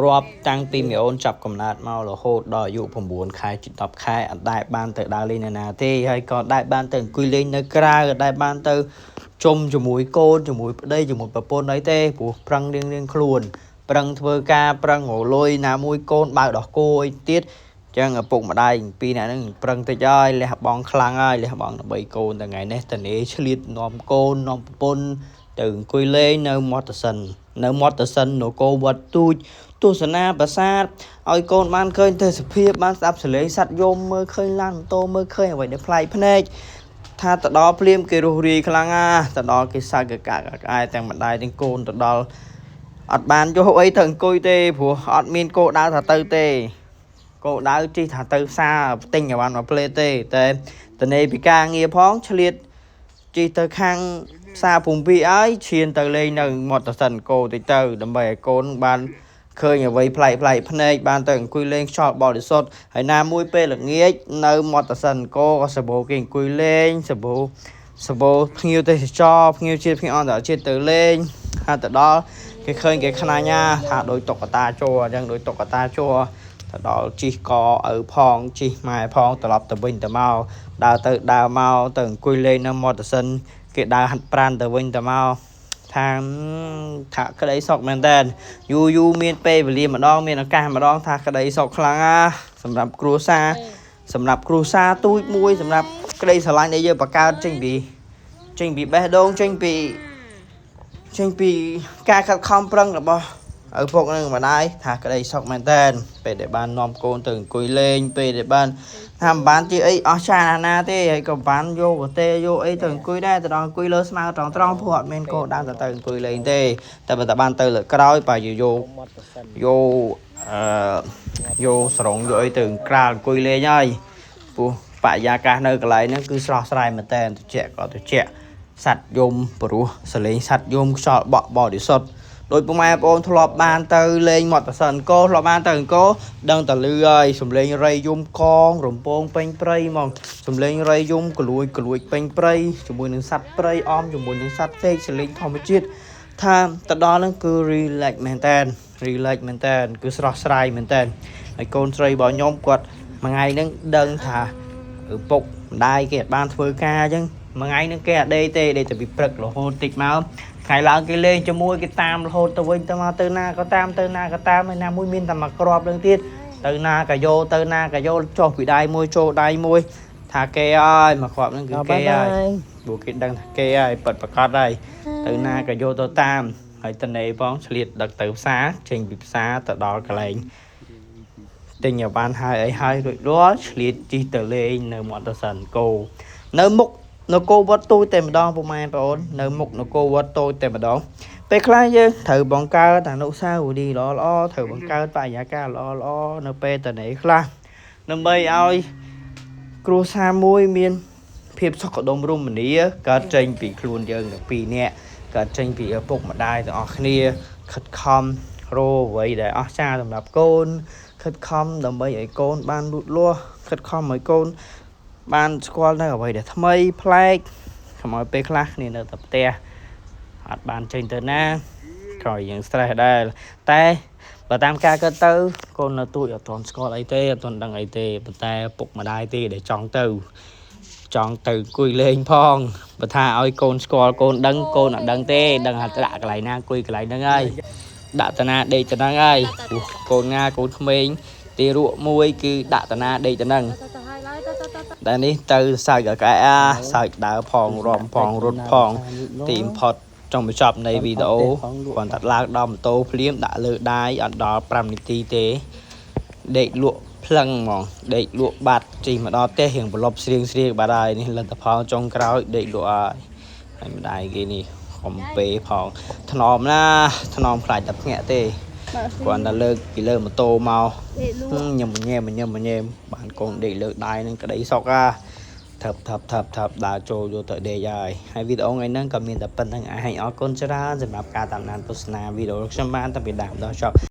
រាប់តាំងពីមីអូនចាប់កំណើតមករហូតដល់អាយុ9ខែជិត10ខែអត់ដែលបានទៅដើរលេងនៅណាទេហើយក៏ដែលបានទៅអង្គុយលេងនៅក្រៅអត់ដែលបានទៅជុំជាមួយកូនជាមួយប្តីជាមួយប្រពន្ធអីទេព្រោះប្រឹងរៀងរៀងខ្លួន ប្រឹងធ្វើការប្រឹងរលុយណាមួយកូនបើកដោះគោអីទៀតចឹងឪពុកម្ដាយពីរអ្នកហ្នឹងប្រឹងតិចហើយលះបង់ខ្លាំងហើយលះបង់ដើម្បីកូនតែថ្ងៃនេះតនេឆ្លៀតនាំកូននាំប្រពន្ធទៅអង្គុយលេងនៅមាត់តសិននៅមាត់តសិននគរវត្តទូចទស្សនាប្រាសាទឲ្យកូនបានឃើញទេសភាពបានស្ដាប់សលេងសัตว์យំមើលឃើញឡានម៉ូតូមើលឃើញអ្វីដែលប្លែកភ្នែកថាទៅដល់ភ្លាមគេរស់រាយខ្លាំងណាស់ទៅដល់គេសើចកកាកក្អែទាំងម្ដាយទាំងកូនទៅដល់ អត់បានយកអីទៅអង្គុយទេព្រោះអត់មានគោដៅថាទៅទេគោដៅជិះថាទៅផ្សារទិញឲ្យបានមួយផ្លេតទេតែតនេពីការងារផងឆ្លៀតជិះទៅខាងផ្សារភូមិពីឲ្យឈានទៅលេងនៅមាត់តសិនគោតិចទៅដើម្បីឲ្យកូនបានឃើញអ្វីប្លែកប្លែកភ្នែកបានទៅអង្គុយលេងខ្យល់បរិសុទ្ធហើយណាមួយពេលល្ងាចនៅមាត់តសិនគោក៏សបោគេអង្គុយលេងសបោសបោភ្ញៀវទេសចរភ្ញៀវជាតិភ្ញៀវអន្តរជាតិទៅលេងហើយទៅដល់ គេឃើញគេខ្នាញ់ណាថាដោយតុក្កតាជួអញ្ចឹងដោយតុក្កតាជួទៅដល់ជីកកឪផងជីម៉ែផងត្រឡប់ទៅវិញទៅមកដើរទៅដើរមកទៅអង្គុយលេងនៅម៉ូតសិនគេដើរហាត់ប្រានទៅវិញទៅមកថាថាក្តីសុខមែនតើយូរយូរមានពេលវេលាម្ដងមានឱកាសម្ដងថាក្តីសុខខ្លាំងណាសម្រាប់គ្រួសារសម្រាប់គ្រួសារទូចមួយសម្រាប់ក្តីស្រឡាញ់ដែលយើងបង្កើតចេញពីចេញពីបេះដូងចេញពី ចេញពីការខិតខំប្រឹងរបស់ឪពុកនិងម្ដាយថាក្តីសុខមែនតើពេលដែលបាននាំកូនទៅអង្គុយលេងពេលដែលបានថាមិនបានជាអីអស់ចាណាណាទេហើយក៏បានយកកទេយកអីទៅអង្គុយដែរទៅដល់អង្គុយលើស្មៅត្រង់ត្រង់ព្រោះអត់មានកូនដើមទៅទៅអង្គុយលេងទេតែបើតែបានទៅលើក្រោយបើយកយកអឺយកសរងយកអីទៅក្រាលអង្គុយលេងហើយព្រោះបរិយាកាសនៅកន្លែងហ្នឹងគឺស្រស់ស្រាយមែនតើត្រជាក់ក៏ត្រជាក់ សัตว์យំព្រោះសលេងសัตว์យំខ្យល់បក់បរិសុទ្ធដោយពុកម៉ែបងប្អូនធ្លាប់បានទៅលេងមាត់ប្រសិនកោធ្លាប់បានទៅអង្គរដឹងតែលឺហើយសំលេងរៃយំកងរំពងពេញព្រៃហ្មងសំលេងរៃយំក្លួយក្លួយពេញព្រៃជាមួយនឹងសัตว์ព្រៃអមជាមួយនឹងសัตว์ផ្សេងសលេងធម្មជាតិថាទៅដល់ហ្នឹងគឺ relax មែនតើ relax មែនតើគឺស្រស់ស្រាយមែនតើហើយកូនស្រីរបស់ខ្ញុំគាត់មួយថ្ងៃហ្នឹងដឹងថាឪពុកម្ដាយគេអត់បានធ្វើការអញ្ចឹង មួយថ្ងៃហ្នឹងគេអត់ដេកទេដេកតែពីព្រឹករហូតតិចមកថ្ងៃឡើងគេលេងជាមួយគេតាមរហូតទៅវិញទៅមកទៅណាក៏តាមទៅណាក៏តាមឯណាមួយមានតែមួយគ្រាប់នឹងទៀតទៅណាក៏យកទៅណាក៏យកចុះពីដៃមួយចូលដៃមួយថាគេហើយមួយគ្រាប់ហ្នឹងគឺគេហើយព្រោះគេដឹងថាគេហើយពិតប្រកបហើយទៅណាក៏យកទៅតាមហើយតនេផងឆ្លៀតដឹកទៅផ្សារចេញពីផ្សារទៅដល់កន្លែងទិញឲ្យបានហើយអីហើយរួចរាល់ឆ្លៀតជិះទៅលេងនៅមាត់តសិនគោនៅមុខ នគរវត្តទូចតែម្ដងពុកម៉ែបងប្អូននៅមុខនគរវត្តតូចតែម្ដងពេលខ្លះយើងត្រូវបង្កើតអនុស្សាវរីយ៍ល្អល្អត្រូវបង្កើតបរិយាកាសល្អល្អនៅពេលតនេខ្លះដើម្បីឲ្យគ្រួសារមួយមានភាពសុខដុមរមនាកើតចេញពីខ្លួនយើងទាំងពីរនាក់កើតចេញពីឪពុកម្ដាយទាំងអស់គ្នាខិតខំរកអ្វីដែលអស្ចារ្យសម្រាប់កូនខិតខំដើម្បីឲ្យកូនបានលូតលាស់ខិតខំឲ្យកូន បានស្គាល់នៅអ្វីដែលថ្មីប្លែកកុំឲ្យពេលខ្លះគ្នានៅតែផ្ទះអត់បានចេញទៅណាក្រោយយើង stress ដែរតែបើតាមការគិតទៅកូននៅទូចអត់ទាន់ស្គាល់អីទេអត់ទាន់ដឹងអីទេប៉ុន្តែពុកម្ដាយទេដែលចង់ទៅចង់ទៅអង្គុយលេងផងបើថាឲ្យកូនស្គាល់កូនដឹងកូនអត់ដឹងទេដឹងថាដាក់កន្លែងណាអង្គុយកន្លែងហ្នឹងហើយដាក់តាណាដេកតាហ្នឹងហើយព្រោះកូនងាកូនក្មេងទីរក់មួយគឺដាក់តាណាដេកតាហ្នឹង តែនេះទៅសើចកែអាសើចដើរផងរំផងរត់ផងទីបំផុតចង់បញ្ចប់នៃវីដេអូគ្រាន់តែឡើងដល់ម៉ូតូភ្លាមដាក់លើដៃអត់ដល់5នាទីទេដេកលក់ភ្លឹងហ្មងដេកលក់បាត់ជិះមកដល់ផ្ទះរៀងប្រឡប់ស្រៀងស្រៀងបាត់ហើយនេះលទ្ធផលចុងក្រោយដេកលក់ហើយហើយម្ដាយគេនេះខំពេផងថ្នមណាថ្នមខ្លាចតែភ្ញាក់ទេគ្រាន់តែលើកពីលើម៉ូតូមក ញឹមញែមញឹមញែមបានកូនដេកលើដៃនឹងក្តីសុខអាថឹបថឹបថឹបថឹបដើរចូលយកទៅដេកហើយហើយវីដេអូថ្ងៃហ្នឹងក៏មានតែប៉ុណ្្នឹងឯងអរគុណច្រើនសម្រាប់ការតាមដានទស្សនាវីដេអូខ្ញុំបានតាំងពីដើមដល់ចប់